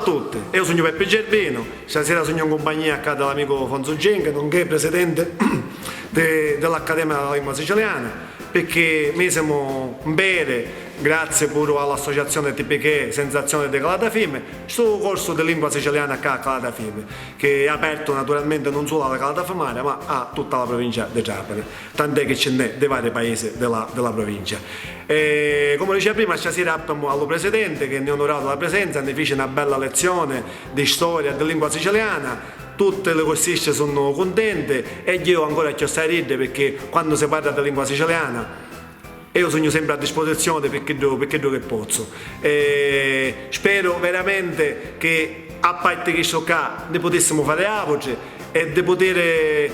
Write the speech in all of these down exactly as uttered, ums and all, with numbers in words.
Tutti, eu sugnu Peppi Gerbinu, stasira sugnu in cumpagnia ccà di l'amicu Fonzu Genchi, nonché presidenti di, di l'Accademia di la Lingua Siciliana, picchì misimu 'n pedi, grazie puru all'associazione T P K, Sensazione di Calatafimi, stu corsu di lingua siciliana ccà a Calatafimi, che è apertu naturalmente non solo alla Calatafimara, ma a tutta la provincia di Trapani. Tant'è che ci nn'è di vari paesi di la, di la provincia. E, comu dicìa prima, stasira appimu a lu presidenti, che nni onurau di la presenza, nni fici na bella lezzioni di storia e di lingua siciliana. Tutti li cursisti sunnu cuntenti e iu ancora cchiù assai d'iddi, picchì quannu si parra di lingua siciliana eu sugnu sempri a disposizioni pi chiddu, pi chiddu chi pozzu. E speru veramenti chi, a parti chistu ccà, nni putissimu fari àutri e di putiri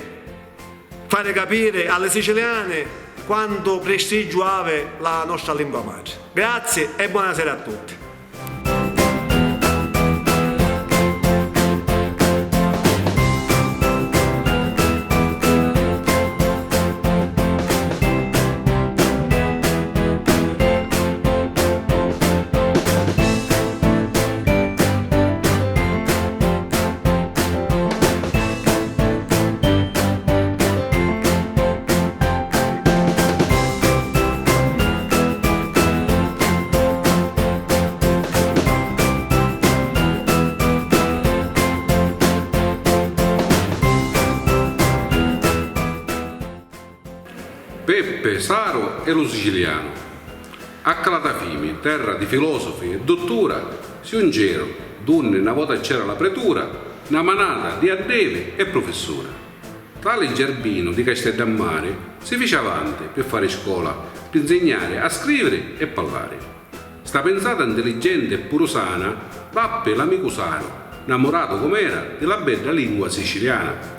fari capiri a li siciliani quantu prestiggiu havi la nostra lingua matri. Grazie e buonasera a tutti. Peppe, Saru e lu sicilianu. A Calatafimi, terra di filosofi e duttura, si junceru, dunni na vota c'era la pretura, na manata di addevi e prufissura. Tali Gerbinu di Casteddammari si fici avanti pi fari scola, pi nzignari a scriviri e pallari. Sta pinsata ntiligenti e puru sana l'appi l'amicu Saru, namuratu com'era di la bedda lingua siciliana.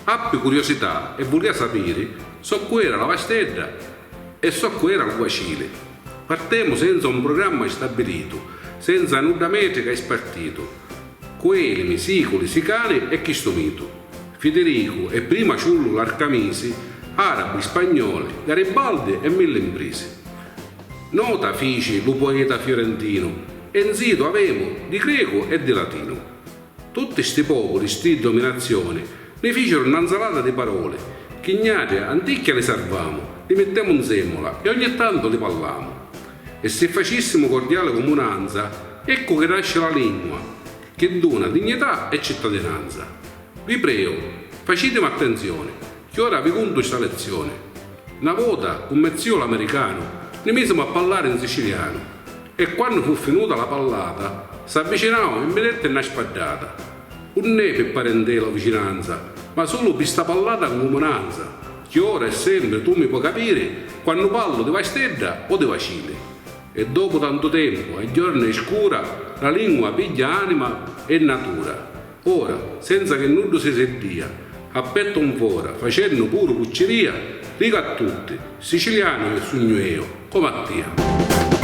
Appi curiosità e vulia sapiri soccu era la vastedda e soccu era lu guacili. Partemu senza un prugramma stabilitu, senza nudda metrica e spartitu, cu elimi, siculi, sicani e chistu mitu. Fidiricu e prima Ciullu l'Arcamisi, arabi, spagnoli, Garibaldi e milli imprisi. Nota fici lu poeta fiorentinu e nzitu avemu di grecu e di latinu. Tutti sti populi, sti dominazioni, ni ficiru na nzalata di paroli, chi gnatri anticchia li sarvamu, li mittemu nzemmula e ogni tantu li pallamu. E si facissimu cordiali cumunanza, eccu chi nasci la lingua, chi duna dignità e cittadinanza. Vi preu, facitimi attenzioni, chi ora vi cuntu sta lezzioni. Na vota, cu me ziu l'americanu, ni misimu a pallari in sicilianu, e quannu fu finuta la pallata, s'avvicinau e mi detti na spaddata. Unn'è pi parentela o vicinanza, ma sulu pi sta pallata in cumunanza, chi ora e sempri tu mi po' capiri quannu pallu di vastedda o di vacili. E dopu tantu tempu, a jorna è scura, la lingua pigghia anima e natura. Ora, senza chi nuddu si riddìa, a pettu nfora, facennu puru vuccirìa, dicu a tutti, sicilianu sugnu eu, comu a tia.